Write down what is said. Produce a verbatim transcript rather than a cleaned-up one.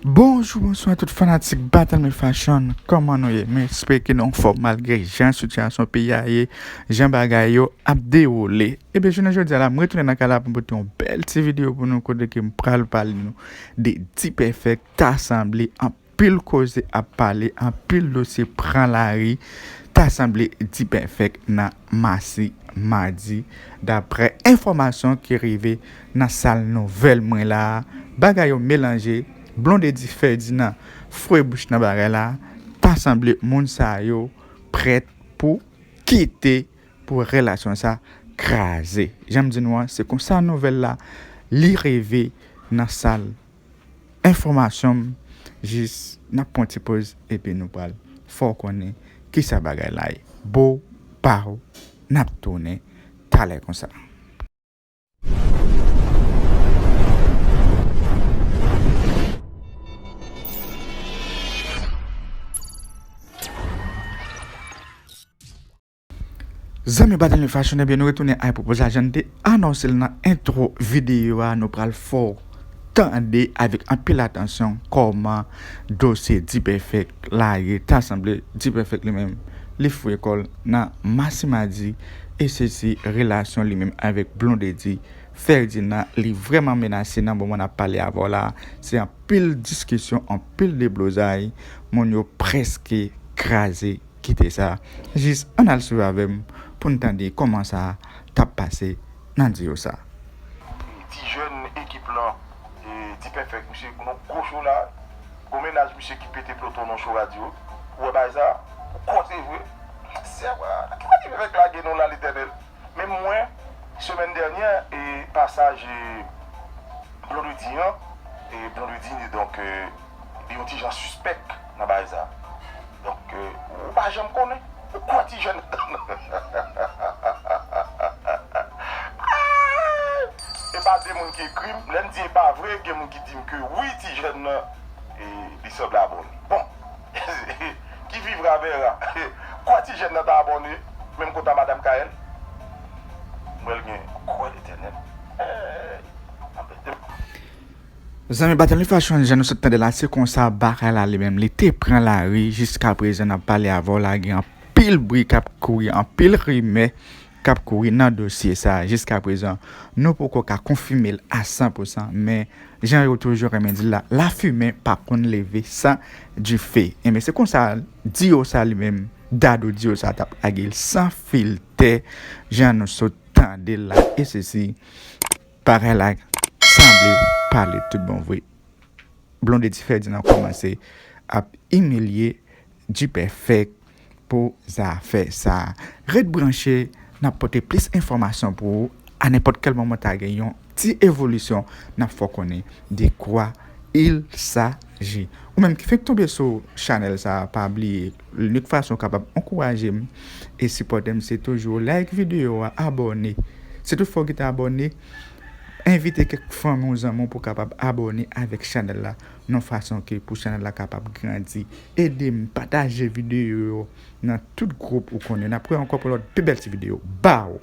Bonjou, bonswa tout fanatik Battle Me Fashion. Kòman nou ye? M espere ke nou anfòm malgre jan sitiyasyon peyi a ye, jan bagay yo ap dewoule. Ebyen, jounen jodi a la, m retounen nan kay la pou m pote yon bèl ti videyo pou nou kote ke m pral pale nou de D-Perfect. Ta sanble anpil koze ap pale, anpil dosye pran lari. Ta sanble D-Perfect nan masi madi, daprè enfòmasyon ki rive nan sal nouvèl mwen la a. Bagay yo melanje, Blondedy Ferdinand fwe bouch nan bagay la. Ta sanble moun sa yo prèt pou kite, pou relasyon sa kraze. Jan m di nou an, se konsa nouvèl la li rive nan sal enfòmasyon m. Jis n ap pran ti poz epi nou pral fè w konnen kisa bagay la ye. Bo, pow, n ap tounen talè konsa. Zanmi Battle Me Fashion, ebyen, nou retounen ak pwopoz la, jan n te anonse l nan entwo videyo a. Nou pral fè w tande avèk anpil atansyon kòman dosye D-Perfect la ye. Ta sanble D-Perfect li menm, li fouye kò l nan masi madi, e se si relasyon li menm avèk Blondedy Ferdinand, li vrèman menase nan moman n ap pale avè w la. Se anpil diskisyon, anpil deblozay, moun yo prèske kraze kite sa. Jis ann al swiv avè m pou n tande kòman sa t ap pase nan diyo sa. Ti jèn ekip lan, e, D-Perfect, misye nan gwo cho la. Gon mennaj misye ki pete ploton nan cho radyo. Ou wè bagay sa? Ou kwè se vre? Sè, ki kote D-Perfect lage nou la, Letènèl? Men mwen, semèn dènyè, e, pasaj, e, Blondedy an, e, Blondedy, donk, e, li yon ti jan sispèk nan bagay sa. Donk, e, ou pa janm konnen. Ou kwè ti jèn nan. E pa de moun ki ekri m, lè m di e pa vre, gen moun ki di m ke wi, ti jèn nan, e, li sanble abòne. Bon, qui vivra verra. Kwa ti jèn nan ta abòne, menm kòm madanm Kayèl. Mwen gen kwa Letènèl. Zanmi Battle Me Fashion, jan nou sot tande la, se konsa bagay la li menm, li te pran lari. Jiska prezan, n ap pale avè w la, gen anpil bri k ap kouri, anpil rimè k ap kouri nan dosye sa. Jiska prezan, nou poko ka konfime l a san pou san, men jan yo toujou renmen di l la, la fimen pa konn leve san dife. Enben, se konsa, diyo sa li menm, dado diyo sa t ap lage l san filtè, jan nou sot tande l la, e se si bagay la sanble pale tout bon vre. Blondedy Ferdinand kòmanse ap imilye D-Perfect pou zafè sa. Ret branche, n ap pote plis enfòmasyon pou ou. A nenpòt kèl moman ta gen yon ti evolisyon, n ap fè w konnen de kwa il s'agit. Ou menm ki fenk tonbe sou chanèl sa, pa bliye, inik fason w kapab ankouraje m e sipòte m, se toujou like videyo a, abòne. Si toutfwa w gentan abòne, envite kèk fanmi w, zanmi w pou w kapab abòne avèk chanèl la, nan fason ke pou chanèl la kapab grandi. Ede m pataje videyo yo nan tout gwoup ou konnen. N ap wè ankò pou lòt pi bèl ti videyo. Baw!